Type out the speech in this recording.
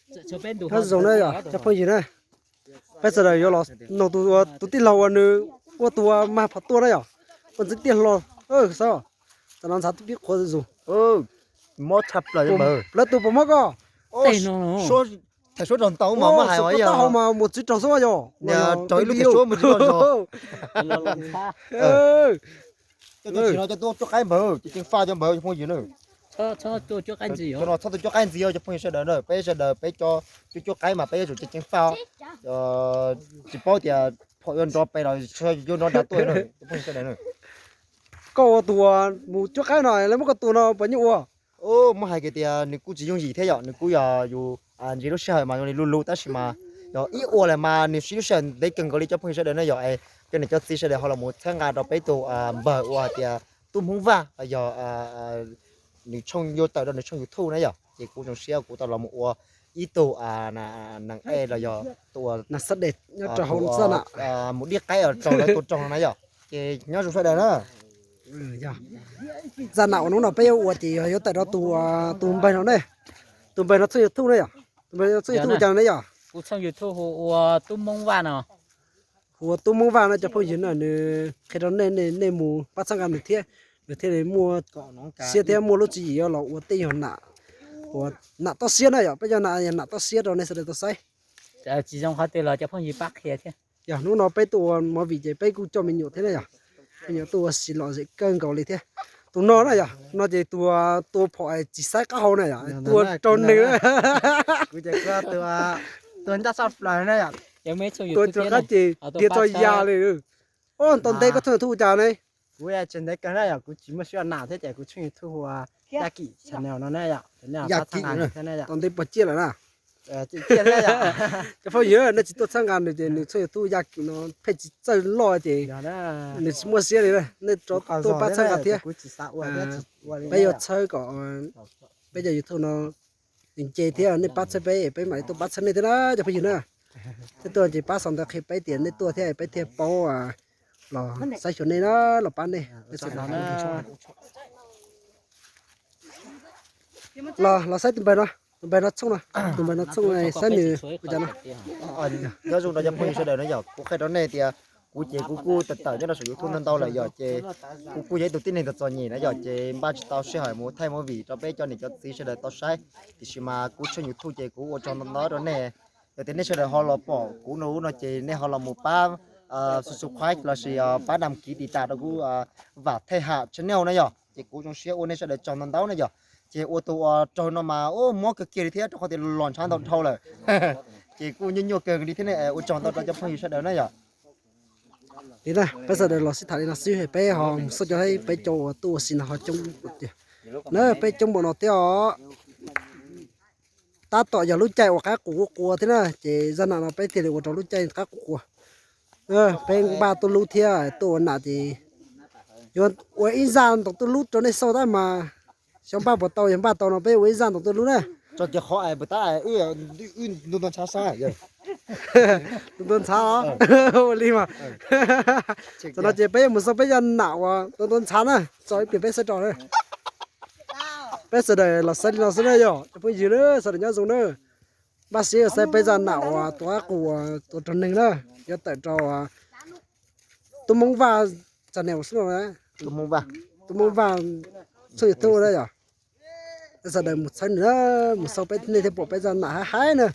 Nyob zoo na yom cov phooj ywg na, peb sawv daws yuav los noog tus, tus tij laug uas nws ua tus mag phom tuaj na yom, ua ntxiv tiaj hlo. Xav, tam no ntxhab twb pib qhuav zus. Mob tshaj plaws, plawv tus puas mob koj? Thais suab rog ntau mas muab hais ua taub hau mas mus txiv rog xwb yog, rog ib lub thais suab mus txiv rog. Cov tsis no cov tuaj cuab qaib npawg, cov ceev faj cov npawg cov phooj ywg na. Cov no txhob tuaj cuab qaib ntxiv cov phooj ywg sawv daws na, peb sawv daws peb cov cuab qaib mas peb yuav tsum ceev faj. Tsis paub tias phom yuav nrov pes los yuav nrov nrad tuaj na, cov phooj ywg sawv daws na. Koj ua tus mus cuab qaib no lawv muab koj tua no puas nyuaj ua? Muab hais kiag tias nws kuj tsis yooj yim thiab yom, nws kuj yog yus ntsib lub sij hawm mas zoo li luj luj tab sis mas yog ib ua lawm mas nws siv lub sij hawm ntev kawg nkaus li cov phooj ywg sawv daws na yom. Es cov niam cov txiv sawv daws ho los mus txhawb nqa rau peb tus npawg ua hais tias Tub Hmoob Vaj los yog nws tshooj yuav tawm rau nws tshooj YouTube na yom, ces kuv zoo siab kuv tau los mus ua ib tug neeg ej los yog tus ua mus dib qaib os raug lawv tua raug no na yom. Ces nyob zoo sawv daws na. Zaj nam uas hnub no peb yuav ua ces yog yuav tawm rau tus, tus npawg no ne. Tus npawg no tshooj YouTube ne yom? Tus npawg no tshooj YouTube ua cas ne yom? Kuv tshooj YouTube hu ua Tub Hmoob Vaj no. Hu ua Tub Hmoob Vaj no cov phooj ywg na, nws qhia rau nej, nej mus pab txhawb nqa nws thiab, nws thiaj li muaj siab thiab muaj lub tswv yim los ua tej yog nam, ua nam toj siab na yom, peb cov nam yog nam toj siab rau nej sawv daws tau saib. Tsis zoo qhov twg los cov phooj ywg pab qhia thiab. Yog hnub no peb tuaj ua movie ces peb kuj coj me nyuam thiab na yom. Me nyuam tuaj ua si lom zem kawg nkaus li thiab. Tus no na yom, no ces tus tua phom tsis saib qab hau na yom, tua raug nws. Tua ncaj sab plaws na yom. Tua rau qab ces tiag txo ya li. Ua tau ntev koj tshooj YouTube ua cas ne? Kuv tsis ntev kawg na yom, kuv tsis muaj siab nam thiab ces kuv tshooj YouTube hu ua Yaj Kim channel no na yom. Yaj Kim, tau ntev puas ciaj lawm na? Cov phooj ywg nej tsis tuaj txhawb nqa nws ces nws tshooj YouTube Yaj Kim no pheej tsis txawj loj ces nws tsis muaj siab li. Nej rov tuaj pab txhawb nqa thiab. Peb yuav txhawb kom peb cov YouTube no nce thiab, nej pab txhawb peb, peb mam li tuaj pab txhawb nej thiab na cov phooj ywg na. Thiab tuaj ces pab sau ntawv qhia peb tias nej tuaj thiab peb thiaj paub los saib xyuas nej na, los pab nej. Los, los saib tus npawg no, tus npawg no tshooj no, tus npawg no tshooj saib nws ua cas no. Nyob zoo rau cov phooj ywg sawv daws na yom, kuv qhia rau nej tias kuv ces kuv kuj tawm tawm nyob rau saum YouTube ntau ntau lawm yom, ces kuv kuj yog ib tug tib neeg txom txom nyem na yom, ces npaj tsis tau sij hawm mus thaij movie rau peb cov niam cov txiv sawv daws tau saib. Tiam sis mas kuv tshooj YouTube ces kuv ua tsaug ntau ntau rau nej. Yog tias nej sawv daws ho los pom kuv no ub no ces nej ho los mus pab subscribe lossis pab đăng ký tiv tam rau kuv Vam Thej Ham channel na yom, ces kuv zoo siab ua nej sawv daws tsaug ntau ntau na yom. Ces ua tus ua raug no mas ua mob kawg kiag li thiab rau qhov tias los ntshav ntau dhau lawm. Ces kuj nyuaj nyuaj kawg li thiab ne, ua tsaug ntau rau cov phooj ywg sawv daws na yom. Li na, peb sawv daws los sib tham li no xwb, peb ho mus xauj cov peb cov uas tuaj ua si no ho coob tiag na, peb coob npaum no thiab os. Tab tom yog lub caij uas qaib qus quas thiab na, ces zaj nam no peb thiaj li ua rau lub caij qaib qus quas. Peb npaj tuaj lub thiab, tuaj ua nam ces yuav ua ib zaj ntau tuaj lub rau nej xauj tab mas xyov npaj puas tau, yog npaj tau no peb ua ib zaj ntau tuaj lub na. Tso kiag qhov es puas tab, wb ntuj ntuj ntshav sab. Ntuj ntuj ntshav os, ua li mas. Tam no ces peb yuav mus xauj peb zaj nam uas ntuj ntuj ntshav na, tso ib pliag peb saib rau na. Peb sawv daws los saib li no xwb na yom, cov phooj ywg na, sawv daws nyob zoo na. Npaj siab saib peb zaj nam uas tua qaib qus tua raug neeg na, yuav tawm rau Tub Hmoob Vaj channel xwb no. Tub Hmoob Vaj tshooj YouTube na yom. Peb sawv daws mus txhawb nws na, mus xauj peb nej thiaj pom peb zaj nam haib haib na.